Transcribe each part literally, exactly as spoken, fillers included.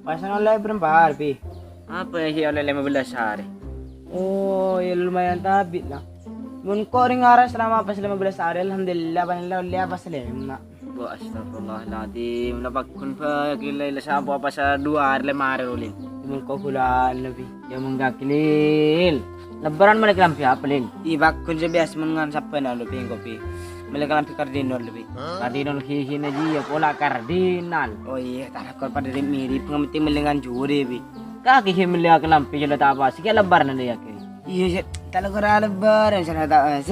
Pas ollè bârâmpa arè, Pi? Apa ya, sih, ollè lima belas hari? Oh, ya lumayan tabi' lah. Mon engko' rèng arè selama pas lima belas hari, alhamdulillah, paling la ollè pas lèma'. Wah, astagfirullahaladzim. La paggun bhâi, gila, la sampo pas dua hari, lima hari, Lil. Mon engko' bulân lebbi. Ya, mon kakè, Lil. Lebaran mellè kalambhi apa, Lil? Ih, paggun sè biyasa mon ngan sabbhân anu, Pi, engko', Pi. Mellè kalambhi kardinal, Pi. Kardinal ghighina jiyâ pola kardinal. Oh iyâ, ta' lakon padâ mirip, penting mellè ngan jurè, Pi. Kakè ghi' mellè kalambhi jâ' la ta' pas, kè lebaran la yâ, kè. Iyâ, Cak. Ta' lakon lebaran, sana ta' pas,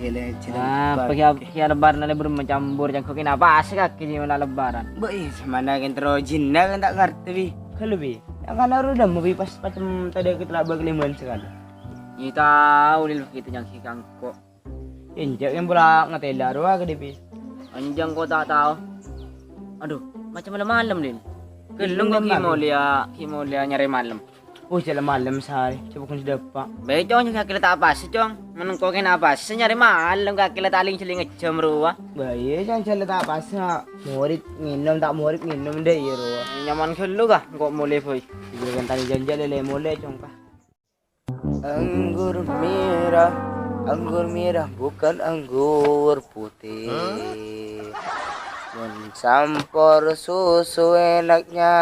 gila, gila. Ah, paghi', paghi' lebaran la bârâmma campur, cangko kèna pas kakè jiyâ mellè lebaran. Mbok, iyâ, samana kèn terro jinna kan ta' ngartè, Pi. Ghâllu, Pi. Yang kan aro dâmma, Pi, pas pacem tadâ' kèt la bâk lèman sakalè. Iyâ tao, Lil, begitu nyangsi kangko. Enjâ' kan pola ngatèla rowa ka dhibi'. Enjâ' engko' ta' tao. Aduh, macem malem-malem, Lil. Ghellung kok ghi' molèya, ghi' molèya nyarè malem. Oh, jhâ' la malem sarè, coba kun sè dâpa'. Bâi, Cong, kakè la ta' pas, Cong. Mon engko' kèna pas, nyarè malem kakè la ta' ling-jhelling jam rowa. Bâi, Cong, jhâ' la ta' pas, morèt ngènom, ta' morèt ngènom, dâ' iyâ rowa. Nyaman ghâllu, ka? Engko' molè, Boy. Iyâ, kan tadi janji lè-, lè-, molè, Cong, ka. Anggur merah, anggur merah, bukan anggur putih. Mencampur susu enaknya,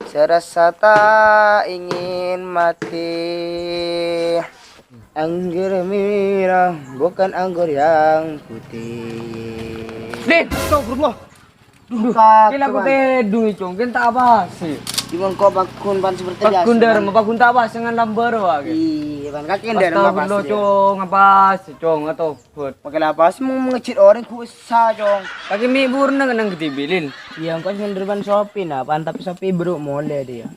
serasa tak ingin mati. Anggur merah, bukan anggur yang putih. Lin, astagfirullah. Duh, kila ku tèdung, Cong, kèn ta' pas. Cuma engko' paggun pan seperti biasa. Paggun dâremma, paggun ta' pas dengan lambâr wae. Iyâ, pan kakè dâremma pas. Astagfirullah, Cong, apa sih, Cong, atau buat. Pakai lapas mau mengejut orang ku esa, Cong. Kakè mi' burna nang gede bilin. Iyâ, engko' sing depan Sopi, nah, pan tapi Sopi buru molè dia.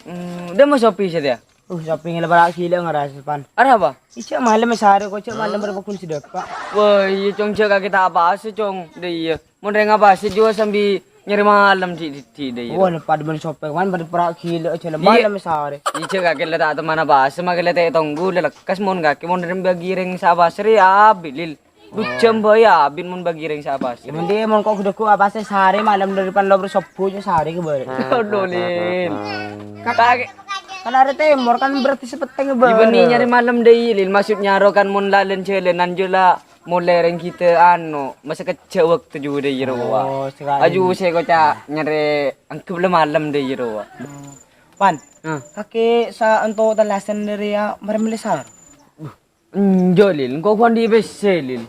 Hmm, udah mau Sopi sih dia? Uh, Sopi ngela para gila ngerasa, pan. Arapa? Ijâ malem sarè, kok jâ' malem berapa kun sedapa. Wah, iyâ, Cong, jâ' kakè ta' pas, Cong. Dâ' iyâ. Mon rèng apase jua sambi nyarè malem di, di, di, dâ' iyâ. Wah, padâ bân Sopi, kan, padâ para gila, jâ' la malem sarè. Iyâ, jâ' kakè la ta' temman apase, makè la ta' tonggu, la lekkas mon kakè, mon rèng bagi rèng sa apase rè abit, Lil. Du jam bhâi abit mon bagi rèng sa apase. Yâ, mending mon kok gede-gede apase sarè malem daripada lobro sobbhu jâ' sarè kè bârâ'. Aduh, Lil. Kakè. Kan arè tèmor kan berarti sapèttèng bârâ'. Ibâni nyarè malem dâ' iyâ, Lil. Maksudnya ro kan mon la lân-jhâlânan jâ' la molè rèng kita anu, masa kejjhâ' waktu jâ' dâ' iyâ rowa. Oh, sekali. Aju sè koca' nyarè anggep la malem dâ' iyâ rowa. Pan, kakè sa ento' tellasan dâri ya, marè mellè sar. Enjâ', Lil, engko' ghu andi' pèssè, Lil.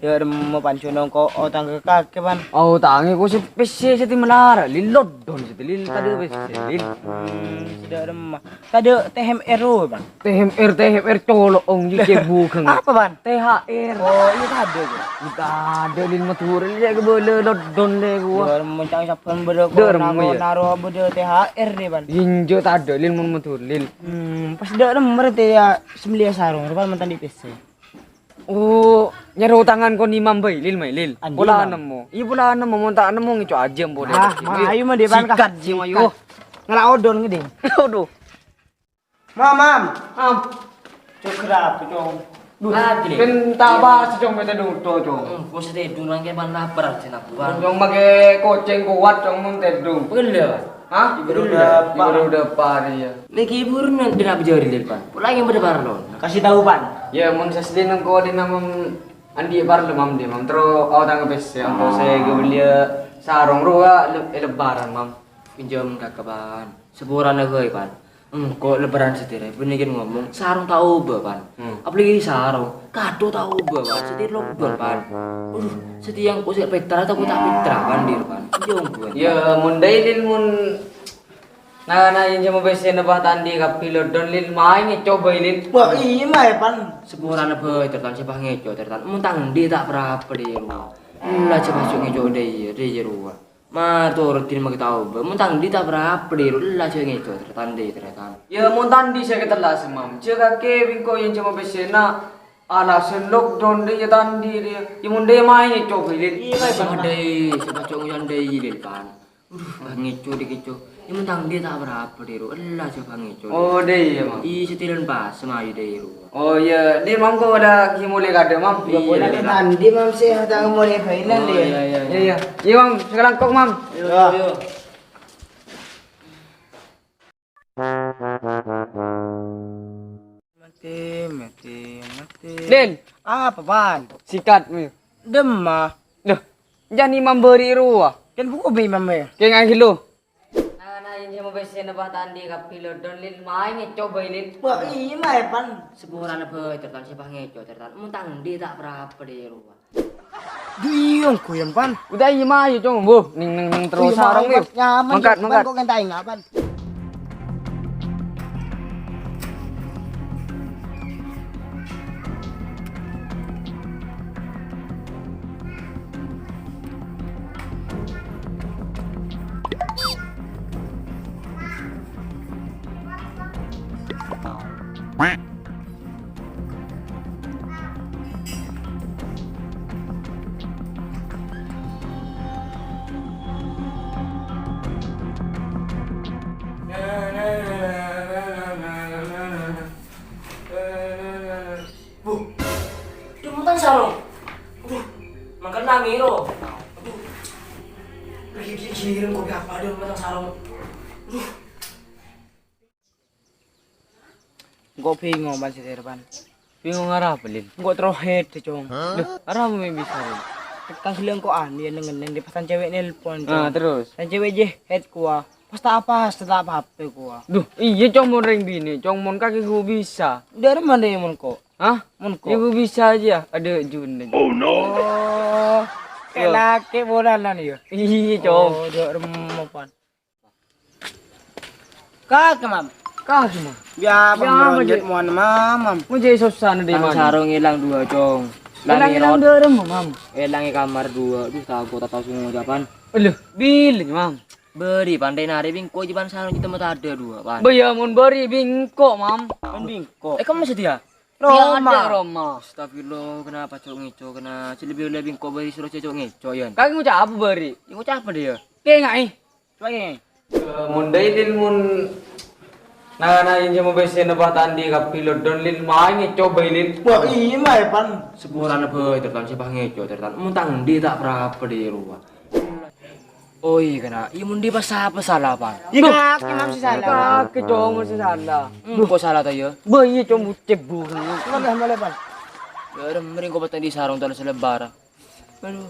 Yâ, remma, Pan, jhâ' nongko' otang ka kakè, Pan. Otangè ko sè pèssè sè timmalara, Lil, lodon sè, Lil, tadâ' pèssè, Lil. Hmm, sè dâ' remma. Tadâ' T H R, Pan. T H R, T H R, colo'ong, jhi cèbu ghâng. Apa, Pan? T H R. Oh, iyâ, tadâ', Pan. Iyâ, tadâ', Lil, Madhurâ, Lil, jâ' kabâlâ lodon, Lil, ghu. Dâ' remma, Cang, sabbhân bâdâ ko naro, naro bâdâ T H R, Pan. Enjâ', tadâ', Lil, mon Madhurâ, Lil. Hmm, pas dâ' remma rè tè ya sè mellèya sarong, Pan, mon ta' andi' pèssè. Oh, nyarè otangan kon Imam bhâi, Lil, mai, Lil. Andi' Pola Imam. Nemmo. Iyâ, pola nemmo, mon ta' nemmo ngèco' ajâm polè. Ah, Lil. Ayo, ma, Depan, Kak. Sikat, jhi, ayo. Ngala' odon ngèding. Aduh. Mam, Mam. Am. Cok, kenapa, Cong? Duh, Lagi, Lil. Kèn ta' pas, Cong, bete duto, Cong. Hmm, kok sè tèdung rèng kèman lapar, sè nabuwân. Cong, makè kocèng kuat, Cong, mon tèdung. Pegel ya, Pak? Hah? Ibarat udah, Pak. Ibarat udah par, iya. Lagi burung nanti nak bejari, Lil, Pak. Lagi yang pada parlo. Kasih tahu, Pan. Ya, mon sasli nengko di namem andi' parlo, Mam, di, Mam. Terus, oh, tangga pèssè, ampo saya ghâbâliyâ sarong rowa, le-, eh, lebaran, Mam. Pinjam kakak, Pan. Sepurana bhâi, Pan. Engko' lebaran satèya, bânnè kèn ngomong, sarong ta' obâ, Pan. Hmm. Apalagi sarong, kadhu ta' obâ, Pan. Satèya lodon, Pan. Aduh, satèya engko' sè petra atau ta' petra, Pan, dir, Pan. Iya, ongguwan. Ya, mon dâi, Lil, mon na-, na-, jhâ' mapèssèna, Pak, ta' andi' kabbhi lodon, Lil, maèn ngèco' bhâi, Lil. Wah, iyâ, maèn, Pan. Sepurana bhâi, Tertan, sè pas ngèco', Tertan. Mon ta' andi' ta' pa-apa, dir. Ella, sè pas ngèco' dâi, dâi, rowa. Mar toroddhin makè ta' obâ. Mon ta' andi' ta' pa-apa, dhi, ro, ella jhâ' ngèco', Tertan, dhi, Tertan. Ya, mon ta' andi' sè katellas, Mam. Jhâ' kakè bengko yèn jhâ' mapèssèna. Alasan lodon, dhi, ya ta' andi', dhi. Ya, mon dâi maèn ngèco', Lil. Iyâ, Lil, Pan. Dâi, sè pas ngèco' dâi, Lil, Pan. Aduh, pas ngèco', dhi, ngèco'. Ya, mon ta' andi' ta' pa-apa, dhi, ro. Ella jhâ' pas ngèco', dhi. Oh, dâi, ya, Mam. Iyâ, sè tilon pas, semayu, dhi, ro. Oh, iyâ. Dhi, Mam, kok ada ghi molè kadâ', Mam? Iyâ, boleh, Lil. Nanti, Mam, sè ta' molè bhâi, Lil, ya. Iyâ, iyâ. Iyâ, Mam, sakalangkong, Mam. Iyâ, iyâ. Lil. Apa, Pan? Sikat, Mi. Demma. Loh, jani mambari rowa. Kan buku bi mame. Keng ae lo. Nah, nah, ini mau besen apa tadi kapi lo don, Lil, main ngeco bae, Lil. Wah, iya, mae, Pan. Sepurana bae, tertan, siapa ngeco, tertan. Muntang di tak berapa deh rowa. Diyong kuyan, Pan. Udah, iya, mayu, Cong. Wuh, ning, ning, ning terus. Iya, sarong, mayu, yuk. Nyaman, mangkat, Pan. Mangkat. Kok ngentah inga, Pan? Bu, itu mutang sarong. Aduh, makan nami lo. Aduh, lagi giliran kopi apa dia mutang sarong. Aduh. Engko' bingung, Pan, sè, Pan. Bingung arapa, Lil? Engko' terro head, Cong. Loh, arapa mè' bisa, Lil? Kan sè lengko' anu ya, neng-neng di pasan cewek nelpon, Cong. Ah, terus? Dan cewek jè head kuwa. Pas ta' apa, ta' apa-apa kuwa. Duh, iyâ, Cong, mon rèng binè', Cong, mon kakè ghu bisa. Dârâ mandhâ mon ko'? Hah? Mon ko'? Iyâ, ghu bisa aja. Ada jun. Oh, no. Oh, kayak laki boranan ya? Iyâ, Cong. Oh, dârâ remmo, Pan. Kake, Mam. Kake, Mam. Ya, ya, Mam, Mam, lanjut, Mam. Mon jâ' sossa nè, Tang Mam. Sarong èlang dua, Cong. Èlang, èlang dârâ, Mam. Èlang è kamar dua. Aduh, tako' ta' tao sè ngoca', Pan. Aduh, bilâ, Mam. Bâri', Pan, rè narè bingko' jâ' Pan sarong cè' temmo tadâ' dua, Pan. Bâ, ya, mon bâri' bingko', Mam. Mon bingko'. Eh, kamu sedia? Roma. Iya, ada Roma. Astagfirullah, kenapa cok ngeco kena? Celebi oleh bingko bari suruh cok ngeco, Yan. Kaki ngucap apa bari? Ya, ngucap apa dia? Kayak ngai. Coba kayak ngai. Eh, mon Dailin mon nana yang sama besen apa tadi kapi lodon lin mai ngeco bailin. Wah, iya, mai, Pan. Sepurana boy, tertan siapa ngeco, tertan. Muntang di tak berapa di rumah. Oh, iya, kena. Iya, mon di pas sapa salah, Pan? Iya, kake, Mam, sè salah. Kake, Cong, sè salah. Hmm, kok salah ta, ya? Bâ, iya, Cong, bucep, Bu. Malah, malah, Pan. Ya, udah, mending kau petang di sarong tahun selebar. Aduh.